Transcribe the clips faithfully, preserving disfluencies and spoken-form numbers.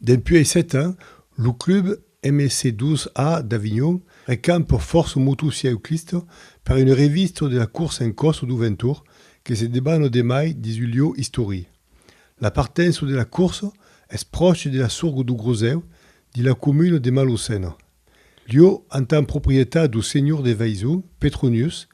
Dempuèi sèt ans, lo club M C dotze A d'Avinhon recampa fòrça motociclistas per una revista de la corsa en còsta dau Ventorn que se debana de mai dins un lieu istoric. La partença de la corsa es pròche de la Sorga dau Grosèu, dins la comuna de Malaucena. Lieu antan proprietat dau senhor de Vaison, Petronius,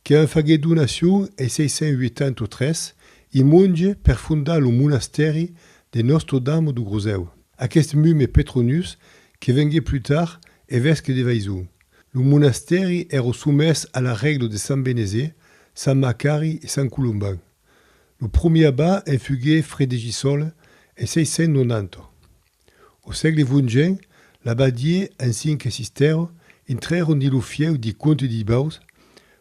que en faguèt donacion en sièis cents uèitanta tres i monge per fondar lo monastèri de Nòstra Dama dau Grosèu. Aqueste mume Petronius que venguèt plus tard evesque de Vaison. Lo monastèri èra somés a la règla de Sant Benezet, Sant Macari e Sant Colomban. Lo promier abat en fuguèt Fredegissòle en sièis cents nonanta. Au sègle onzen, l'abadia en cinc e sis tèrras intrèron dins lo fieu di comte di Baus.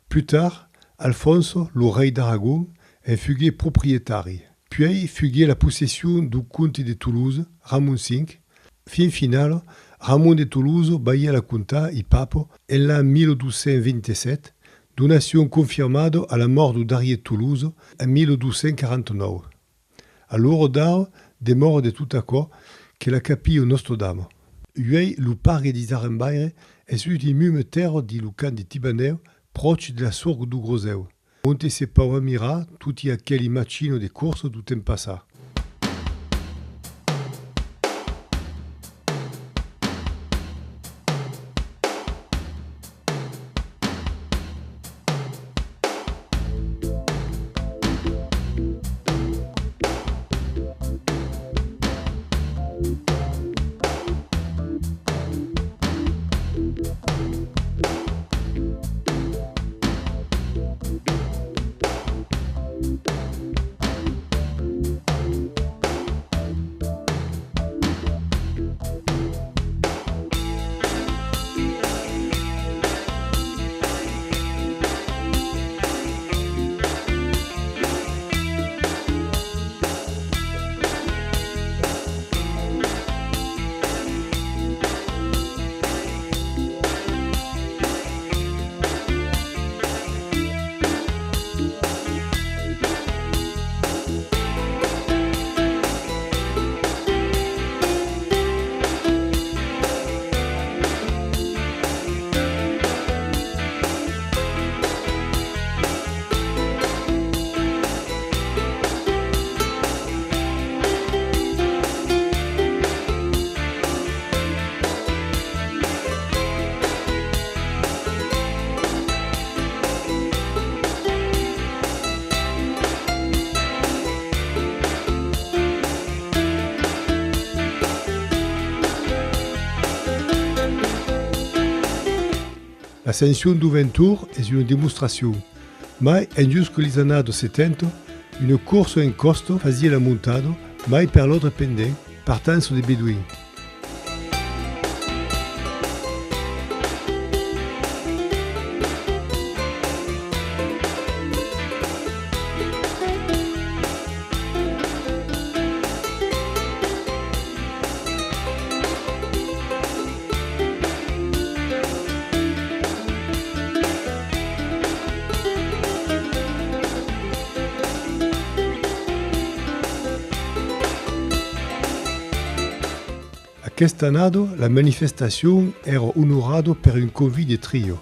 Plus tard, Alfònse, lo rei d'Aragon, en fuguèt proprietari. Puèi fuguèt la possession dau comte de Tolosa, Ramon cinc. Fin finala, Ramon de Tolosa balhèt la comtat i papa en l'an mil dos cents vint-e-sèt, donacion confirmada a la mòrt dau darrier Tolosa en mil dos cents quaranta-nòu. A l'ora d'ara, demòra de tot aquò que la capilha Nòstra Dama. Uèi, lo pargue di Zarembaire es l'ultim mume tèrra dins lo camp de Tibanèu, pròche de la Sorga dau Grosèu, onte se pòu amirar toti aqueli machinas de corsa dau temps passat. L'Ascension dau Ventorn es una demostracion, mai enjusca lis annadas setanta, una corsa en còsta fasiá la montada, mai per l'òrdre pendent, partença de Bedoin. Aquesta annada, la manifestacion èra onorada per un convit de trio,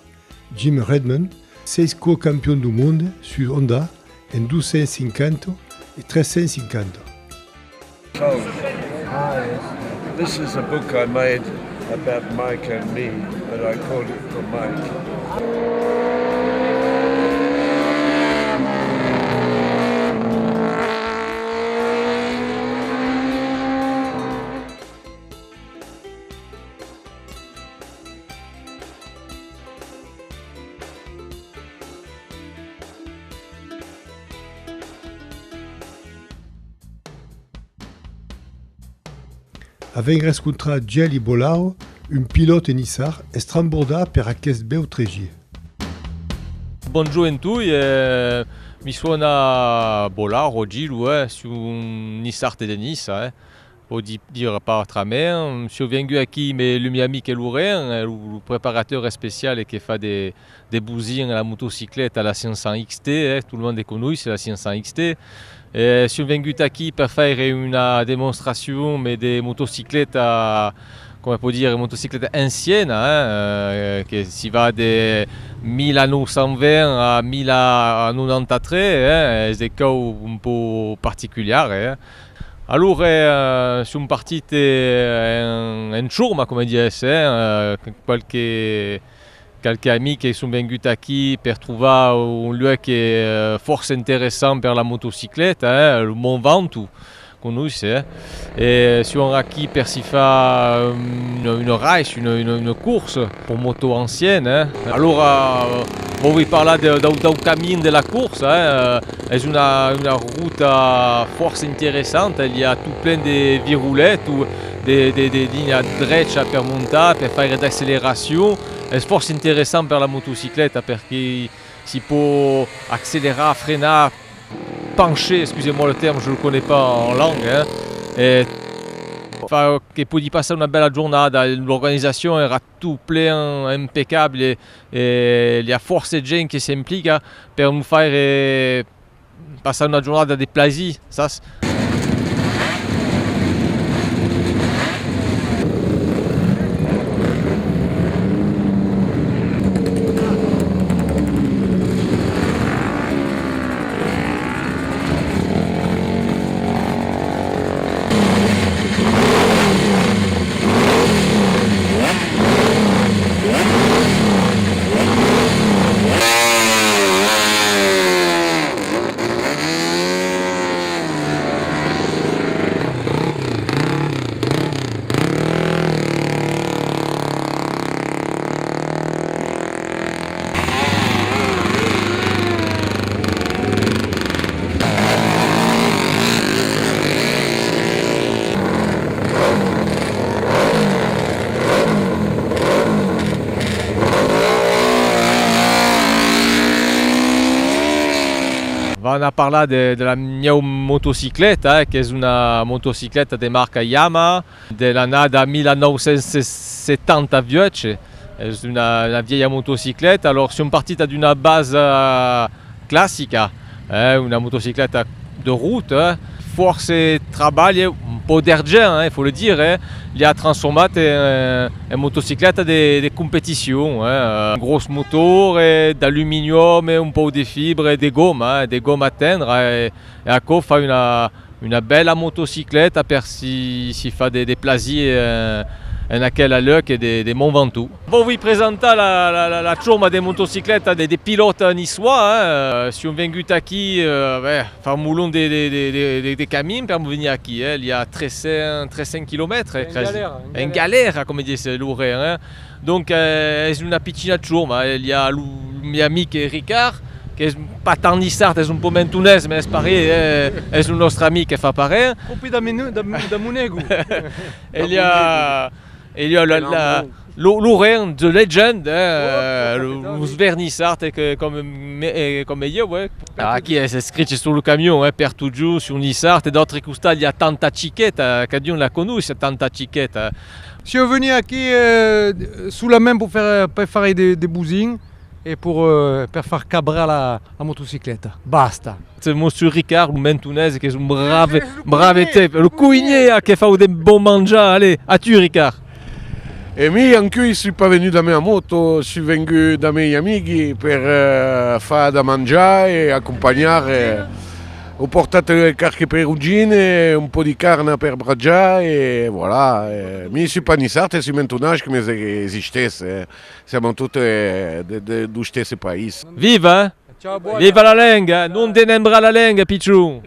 Jim Redmond, sièis còps campion dau monde sus Honda en dos cents cinquanta e tres cents cinquanta. This is a book I made about Mike and me, but I called it For Mike. Avèm rescontrat Geli Bolaro, un pilòt niçard estrambordar per aqueste bèu tregier. Bonjorn en toi, eh, mi sona Bolaro, Gilo, eh, soi un niçard de Niça, eh. Pòdi dire pas autrament, siáu vengut aquí, mès lo mieu amic es Laurent, eh, lo, lo preparator especial que fa de, de bosins a la motocicleta, la cinc cents X T, eh, tot lo monde conois la cinc cents X T. Eh, siáu vengut aquí per faire una demonstracion, mès de motocicleta, coma pòdi dire, motocicleta anciana, eh, eh, que si va de mila nòu cents vint a mila nonanta tres, eh, es de còps un pauc particular, eh. Alora, eh, siáu partit, eh, en, en chorma, coma dies, eh, eh, qualque, qualque amic que son venguts aquí per trobar un luec, eh, fòrça interessant per la motocicleta, eh, lo Mont Ventoux, conois, eh. E siáu aquí per si far un, un race, una, una, una corsa per moto anciana, eh. Alora, vòli parlar de, dau, dau camin de la corsa, eh. Es una, una rota fòrça interessanta, i a tot plen de virolets, de, de, de linha drecha per montar, per faire d'acceleracion. Es fòrça interessant per la motocicleta, perque si pòt accelerar, frenar, pencher, excusez-moi le terme, je le connais pas en langue, hein. E fa que pòdi passar una bèla jornada, l'organizacion èra tot plen impecable, e i a fòrça gent que s'implica per nos faire passar una jornada de plasir, sas? Vam anar parlar de, de la mieu motocicleta, eh, qu'es una motocicleta de marca Yamaha, de l'annada mila nòu cents setanta vuech. Es una, una vièlha motocicleta. Alòrs, siam partits d'una basa classica, eh, una motocicleta de rota, eh. Fòrça trabalh, un pauc d'argent, eh, faut le dire, eh, li a transformat en, en motocicleta de, de competicion, eh. Un gròs motor, eh, d'aluminium, eh, un pauc de fibra, eh, de goma, eh, de goma tendra, eh, e aquò fa una, una bèla motocicleta per si, si far de, de plasir, eh, en aquela luec de, de Mont Ventoux. Vos vòli presentar la, la, la, la chorma de motocicleta de, de pilòta niçois, eh. Siam venguts aquí, eh, ben, far un molon de, de, de, de, de, de camin per venir aquí, eh. Li a tres cents, tres cents quilomètres, eh, cresi. En galèra, en galèra, coma ditz Laurent, eh. Donc, eh, es una pichina chorma, eh. Li a lo, lo mieu amic Ricard, qu'es pas tan niçard, es un pauc mentonés, mès es parelh, eh, es lo nòstre amic que fa parelh. Còpi da Menu-, da, da Monego. E li a, e li a la, la, lo, Laurent, the legend, eh, lo, lo vernissard, eh, que, coma me, eh, coma ieu, eh. Aquí es escrit sus lo camion, eh, per totjorn, sus niçard, e d'autre costat, li a Tanta Chiqueta, cadun la conois, Tanta Chiqueta. Siáu vengut aquí, eh, solament per far, per far de, de bosins e per, eh, per far cabrar la, la motocicleta. Basta. Mossur Ricard, lo mentonés, qu'es un brave, brave tipe. Lo coinièr que fau de bon manjar. Allez, a tu, Ricard. E mi, ancuei, soi pas vengut da mea moto, soi vengut da mei amigui per, eh, far da manjar e acompanhar, eh, au portat, eh, qualque perugina, un pauc de carna per brajar, e voilà, eh. Mi soi pas niçard, soi mentonés, que mès existís, eh. Siam totes, eh, de, de, dau istèsse país. Viva! Viva la lenga! Non desmembrar la lenga, pichon!